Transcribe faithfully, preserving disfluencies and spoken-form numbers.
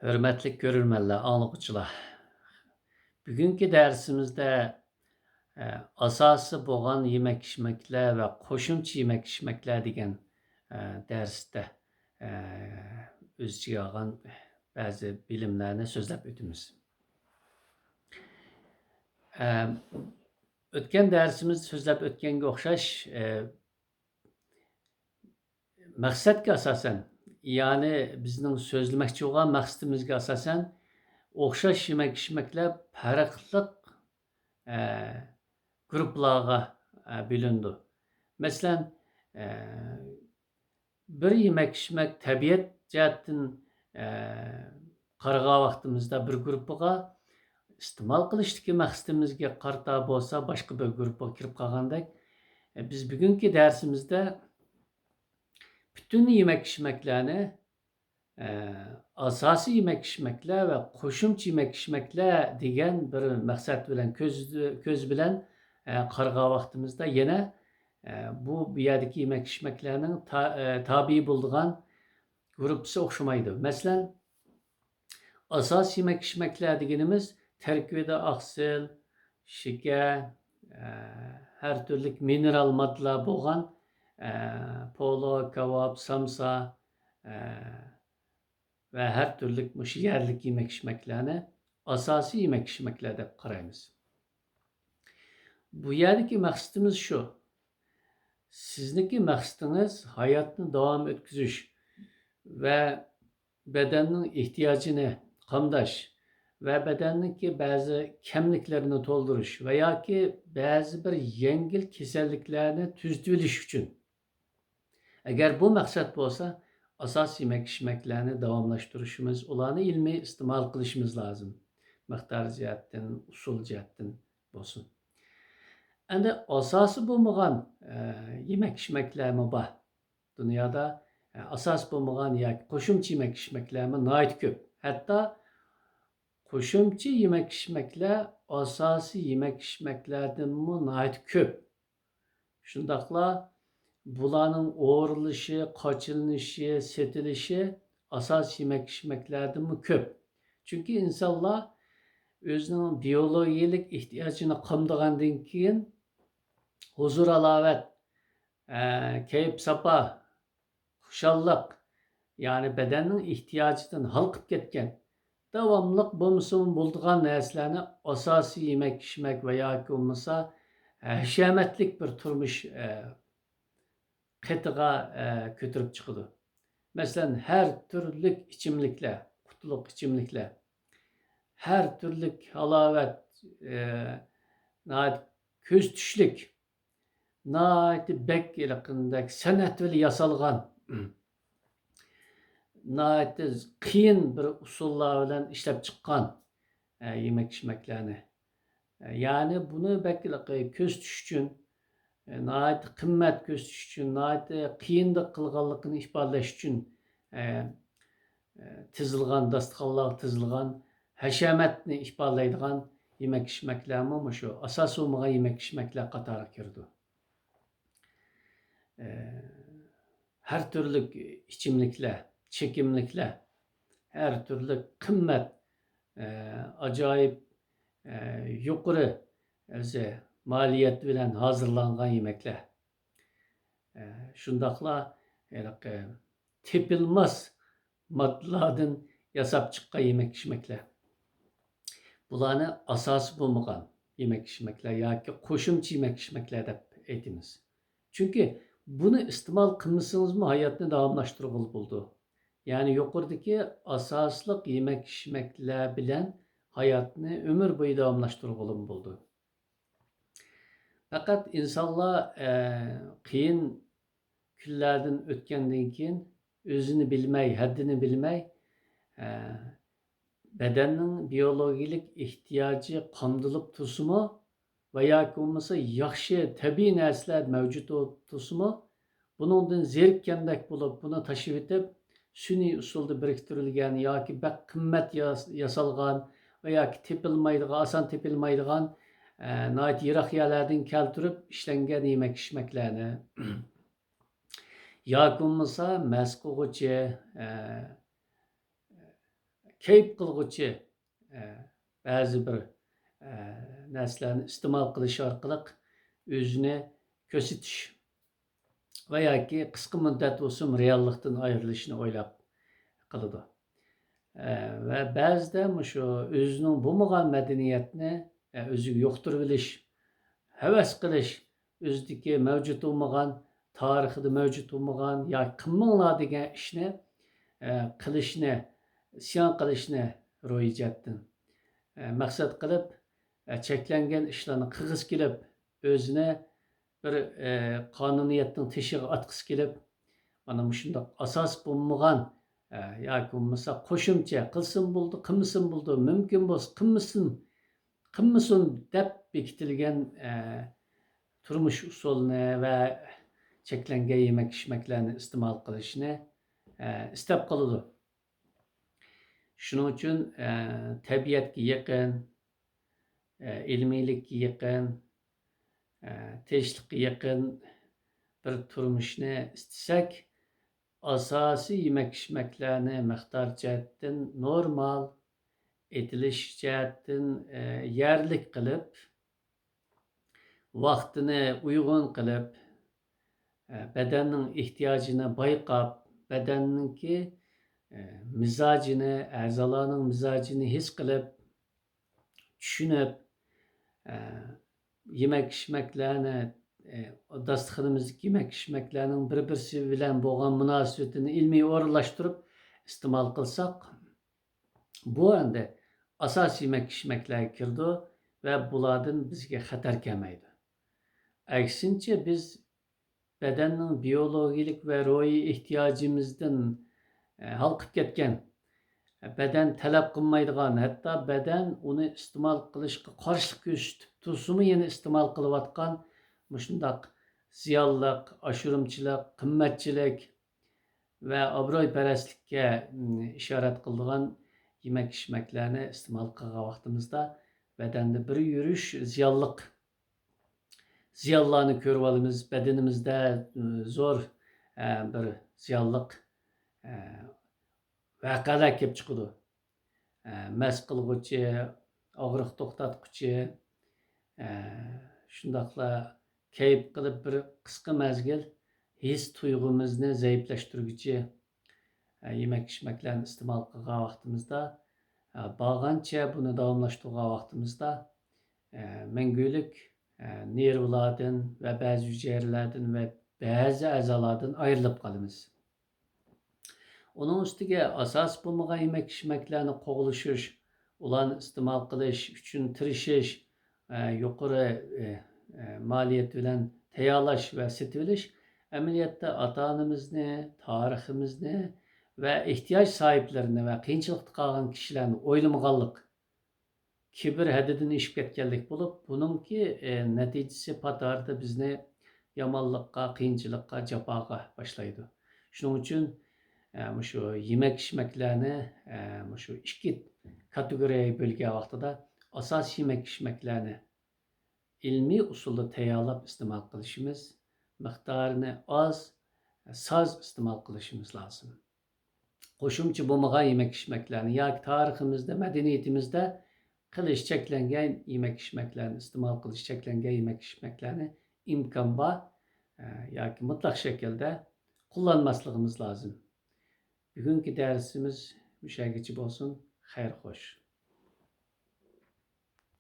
ھۆرمەتلىك كۆرۈرمەنلەر، ئاڭلىغۇچىلار! بۈگۈنكى دەرسىمىزدە، ئە، ئاساسىي بولغان يېمەك-ئىچمەكلەر ۋە قوشۇمچە يېمەك-ئىچمەكلەر دېگەن، ئە، دەرستە، ئە، ئۆز ئىچىگە ئالغان بەزى بىلىملەرنى سۆزلەپ ئۆتىمىز. ئە، ئۆتكەن دەرسىمىزدە سۆزلەپ ئۆتكەنگە ئوخشاش، ئە، مەقسەتكە ئاساسەن، يەنى بىزنىڭ سۆزلىمەكچى بولغان مەقسىتىمىزگە ئاساسەن، ئوخشاش يېمەك-ئىچمەكلەر پەرقلىق، ئە، گۇرۇپپىلارغا، ئە، بۆلۈنىدۇ. مەسىلەن، ئە، بىر يېمەك-ئىچمەك تەبىئەت جەھەتتىن، ئە، قارىغان ۋاقتىمىزدا بىر گۇرۇپپىغا، ئىستېمال قىلىشتىكى مەقسىتىمىزگە قارىتا بولسا باشقا بىر گۇرۇپپىغا كىرىپ قالغاندەك، ئە، بىز بۈگۈنكى دەرسىمىزدە پۈتۈن يېمەك-ئىچمەكلەرنى، ئە، ئاساسىي يېمەك-ئىچمەكلەر ۋە قوشۇمچە يېمەك-ئىچمەكلەر دېگەن بىر مەقسەت بىلەن، كۆز، كۆز بىلەن، ئە، قارىغان ۋاقتىمىزدا يەنە، ئە، بۇ، بۇ يەردىكى يېمەك-ئىچمەكلەرنىڭ تا-، ئە، تابىئى بولىدىغان گۇرۇپپىسى ئوخشىمايدۇ. مەسىلەن، ئاساسىي يېمەك-ئىچمەكلەر دېگىنىمىز تەركىبىدە ئاقسىل، شېكەر، ئە، ھەر تۈرلۈك مىنېرال ماددىلار بولغان، ئە، پولۇ، كاۋاپ، سامسا، ئە، ۋە ھەر تۈرلۈك مۇشۇ يەرلىك يېمەك-ئىچمەكلەرنى ئاساسىي يېمەك-ئىچمەكلەر دەپ قارايمىز. بۇ يەردىكى مەقسىتىمىز شۇ. سىزنىڭكى مەقسىتىڭىز ھاياتنى داۋام ئۆتكۈزۈش ۋە بەدەننىڭ ئېھتىياجىنى قامداش ۋە بەدەننىڭكى بەزى كەملىكلىرىنى تولدۇرۇش ۋە ياكى بەزى بىر يەڭگىل كېسەللىكلەرنى تۈزىتىۋېلىش ئۈچۈن. ئەگەر بۇ مەقسەت بولسا، ئاساسىي يېمەك-ئىچمەكلەرنى داۋاملاشتۇرۇشىمىز، ئۇلارنى ئىلمىي ئىستېمال قىلىشىمىز لازىم. مىقدار جەھەتتىن، ئۇسۇل جەھەتتىن بولسۇن. ئەمدى ئاساسىي بولمىغان، ئە، يېمەك-ئىچمەكلەرمۇ بار. دۇنيادا، ئە، ئاساسىي بولمىغان ياكى قوشۇمچە يېمەك-ئىچمەكلەرمۇ ناھايىتى كۆپ. ھەتتا قوشۇمچە يېمەك-ئىچمەكلەر ئاساسىي يېمەك-ئىچمەكلەردىنمۇ ناھايىتى كۆپ. شۇنداقلا بۇلارنىڭ ئورۇنلىشى، قاچىلىنىشى، سېتىلىشى ئاساسىي يېمەك-ئىچمەكلەردىنمۇ كۆپ. چۈنكى ئىنسانلار ئۆزىنىڭ بىيولوگىيەلىك ئېھتىياجىنى قامدىغاندىن كېيىن، ھۇزۇر-ھالاۋەت، ئە، كەيپ-ساپا، خۇشاللىق، يەنى بەدەننىڭ ئېھتىياجىدىن ھالقىپ كەتكەن، داۋاملىق بولمىسىمۇ بولىدىغان نەرسىلەرنى ئاساسىي يېمەك-ئىچمەك ۋە ياكى بولمىسا، ھەشەمەتلىك بىر تۇرمۇش، ئە، قېتىغا، ئە، كۆتۈرۈپ چىقىدۇ. مەسىلەن، ھەر تۈرلۈك ئىچىملىكلەر، قۇتىلىق ئىچىملىكلەر، ھەر تۈرلۈك ھالاۋەت، ئە، ناھايىتى كۆز چۈشلۈك، ناھايىتى بەك ھېلىقىندەك سەنئەت بىلەن ياسالغان، ناھايىتى قىيىن بىر ئۇسۇللار بىلەن ئىشلەپ چىققان، ئە، يېمەك-ئىچمەكلەرنى. ئە، يەنى بۇنى بەك ھېلىقى كۆرسىتىش ئۈچۈن، ئە، ناھايىتى قىممەت كۆرسىتىش ئۈچۈن، ناھايىتى قىيىنلىق قىلغانلىقىنى ئىپادىلەش ئۈچۈن، ئە، ئە، تىزىلغان، داستىخانلارغا تىزىلغان ھەشەمەتنى ئىپادىلەيدىغان يېمەك-ئىچمەكلەرمۇ مۇشۇ ئاساسىي بولمىغان يېمەك-ئىچمەكلەر قاتارىغا كىرىدۇ. ئە، ھەر تۈرلۈك ئىچىملىكلەر، چېكىملىكلەر، ھەر تۈرلۈك قىممەت، ئە، ئاجايىپ، ئە، يۇقىرى ئۆزى مالىيەت بىلەن ھازىرلانغان يېمەكلەر. ئە، شۇنداقلا ھېلىقى تېپىلماس ماددىلاردىن ياساپ چىققان يېمەك-ئىچمەكلەر. بۇلارنى ئاساسىي بولمىغان يېمەك-ئىچمەكلەر ياكى قوشۇمچە يېمەك-ئىچمەكلەر دەپ ئېيتىمىز. چۈنكى بۇنى ئىستېمال قىلمىسىڭىزمۇ ھاياتنى داۋاملاشتۇرغىلى بولىدۇ. يەنى يۇقىرىدىكى ئاساسلىق يېمەك-ئىچمەكلەر بىلەن ھاياتنى ئۆمۈر بويى داۋاملاشتۇرغىلىمۇ بولىدۇ. پەقەت ئىنسانلار، ئە، قىيىن كۈنلەردىن ئۆتكەندىن كېيىن ئۆزىنى بىلمەي، ھەددىنى بىلمەي، ئە، بەدەننىڭ بىيولوگىيەلىك ئېھتىياجى قامدىلىپ تۇرسىمۇ ۋە ياكى بولمىسا ياخشى تەبىئىي نەرسىلەر مەۋجۇت بولۇپ تۇرسىمۇ، بۇنىڭدىن زېرىككەندەك بولۇپ، بۇنى تاشلىۋېتىپ، سۈنئىي ئۇسۇلدا بىرىكتۈرۈلگەن ياكى بەك قىممەت ياس-، ياسالغان ۋە ياكى تېپىلمايدىغان، ئاسان تېپىلمايدىغان، ئە، ناھايىتى يىراق يەرلەردىن كەلتۈرۈپ ئىشلەنگەن يېمەك-ئىچمەكلەرنى ياكى بولمىسا مەس قىلغۇچى، ئە، كەيپ قىلغۇچى، ئە، بەزى بىر، ئە، نەرسىلەرنى ئىستېمال قىلىش ئارقىلىق ئۆزىنى كۆرسىتىش ۋە ياكى قىسقا مۇددەت بولسىمۇ رېئاللىقتىن ئايرىلىشنى ئويلاپ قىلىدۇ. ئە، ۋە بەزىدە مۇشۇ ئۆزىنىڭ بولمىغان مەدەنىيەتنى، ئە، ئۆزىگە يۇقتۇرۇۋېلىش، ھەۋەس قىلىش، ئۆزىدىكى مەۋجۇت بولمىغان، تارىخىدا مەۋجۇت بولمىغان ياكى قىلماڭلار دېگەن ئىشنى، ئە، قىلىشنى، ئىسيان قىلىشنى روھىي جەھەتتىن، ئە، مەقسەت قىلىپ، ئە، چەكلەنگەن ئىشلارنى قىلغۇسى كېلىپ، ئۆزىنى بىر، ئە، قانۇنىيەتنىڭ تېشىغا ئاتقۇسى كېلىپ، مانا مۇشۇنداق ئاساس بولمىغان، ئە، ياكى بولمىسا قوشۇمچە قىلسىمۇ بولىدۇ، قىلمىسىمۇ بولىدۇ، مۇمكىن بولسا قىلمىسۇن، قىلمىسۇن دەپ بېكىتىلگەن، ئە، تۇرمۇش ئۇسۇلىنى ۋە چەكلەنگەن يېمەك-ئىچمەكلەرنى ئىستېمال قىلىشنى، ئە، ئىستەپ قالىدۇ. شۇنىڭ ئۈچۈن، ئە، تەبىئەتكە يېقىن، ئە، ئىلمىيلىككە يېقىن، ئە، تىنچلىققا يېقىن بىر تۇرمۇشنى ئىستىسەك، ئاساسىي يېمەك-ئىچمەكلەرنى مىقدار جەھەتتىن نورمال، ئېتىلىش جەھەتتىن، ئە، يەرلىك قىلىپ، ۋاقتىنى ئۇيغۇن قىلىپ، ئە، بەدەننىڭ ئېھتىياجىنى بايقاپ، بەدەننىڭكى، ئە، مىزاجىنى، ئەزالارنىڭ مىزاجىنى ھېس قىلىپ، چۈشىنىپ، ئە، يېمەك-ئىچمەكلەرنى، ئە، داستىخىنىمىزدىكى يېمەك-ئىچمەكلەرنىڭ بىر-بىرسى بىلەن بولغان مۇناسىۋىتىنى ئىلمىي ئورۇنلاشتۇرۇپ ئىستېمال قىلساق، بۇ ئەمدى ئاساسىي يېمەك-ئىچمەكلەرگە كىرىدۇ ۋە بۇلاردىن بىزگە خەتەر كەلمەيدۇ. ئەكسىنچە، بىز بەدەننىڭ بىيولوگىيىلىك ۋە روھىي ئېھتىياجىمىزدىن، ئە، ھالقىپ كەتكەن، بەدەن تەلەپ قىلمايدىغان، ھەتتا بەدەن ئۇنى ئىستېمال قىلىشقا قارشىلىق كۆرسىتىپ تۇرسىمۇ، يەنە ئىستېمال قىلىۋاتقان مۇشۇنداق زىيانلىق، ئاشۇرۇمچىلىق، قىممەتچىلىك ۋە ئابرۇيپەرەسلىككە، م، ئىشارەت قىلىدىغان يېمەك-ئىچمەكلەرنى ئىستېمال قىلغان ۋاقتىمىزدا، بەدەندە بىر يۈرۈش زىيانلىق زىيانلارنى كۆرۈۋالىمىز. بەدىنىمىزدە، م، زور، ئە، بىر زىيانلىق، ئە، ۋەقەلەر كېلىپ چىقىدۇ. ئە، مەس قىلغۇچى، ئاغرىق توختاتقۇچى، ئە، شۇنداقلا كەيپ قىلىپ بىر قىسقا مەزگىل ھېس تۇيغۇمىزنى زەئىپلەشتۈرگۈچى، ئە، يېمەك-ئىچمەكلەرنى ئىستېمال قىلغان ۋاقتىمىزدا، ئە، بارغانچە بۇنى داۋاملاشتۇرغان ۋاقتىمىزدا، ئە، مەڭگۈلۈك، ئە، نېرۋىلاردىن ۋە بەزى ھۈجەيرىلەردىن ۋە بەزى ئەزالاردىن ئايرىلىپ قالىمىز. ئۇنىڭ ئۈستىگە ئاساسىي بولمىغان يېمەك-ئىچمەكلەرنى قوغلىشىش، ئۇلارنى ئىستېمال قىلىش ئۈچۈن تىرىشىش، ئە، يۇقىرى، ئە، ئە، مالىيەت بىلەن تەييارلاش ۋە سېتىۋېلىش ئەمەلىيەتتە ئاتا-ئانىمىزنى، تارىخىمىزنى ۋە ئېھتىياج ساھىبلىرىنى ۋە قىيىنچىلىقتا قالغان كىشىلەرنى ئويلىمىغانلىق، كىبىر ھەددىدىن ئېشىپ كەتكەنلىك بولۇپ، بۇنىڭكى، ئە، نەتىجىسى پات ئارىدا بىزنى يامانلىققا، قىيىنچىلىققا، جاپاغا باشلايدۇ. شۇنىڭ ئۈچۈن، ئە، مۇشۇ يېمەك-ئىچمەكلەرنى، ئە، مۇشۇ ئىككى كاتېگورىيەگە بۆلگەن ۋاقتىدا ئاساسىي يېمەك-ئىچمەكلەرنى ئىلمىي ئۇسۇلدا تەييارلاپ ئىستېمال قىلىشىمىز، مىقدارىنى ئاز، ساز ئىستېمال قىلىشىمىز لازىم. قوشۇمچە بولمىغان يېمەك-ئىچمەكلەرنى ياكى تارىخىمىزدا، مەدەنىيىتىمىزدە قىلىش چەكلەنگەن يېمەك-ئىچمەكلەرنى، ئىستېمال قىلىش چەكلەنگەن يېمەك-ئىچمەكلەرنى ئىمكان بار، ئە، ياكى مۇتلەق شەكىلدە قوللانماسلىقىمىز لازىم. بۈگۈنكى دەرسىمىز مۇشۇ يەرگىچە بولسۇن. خەير خوش.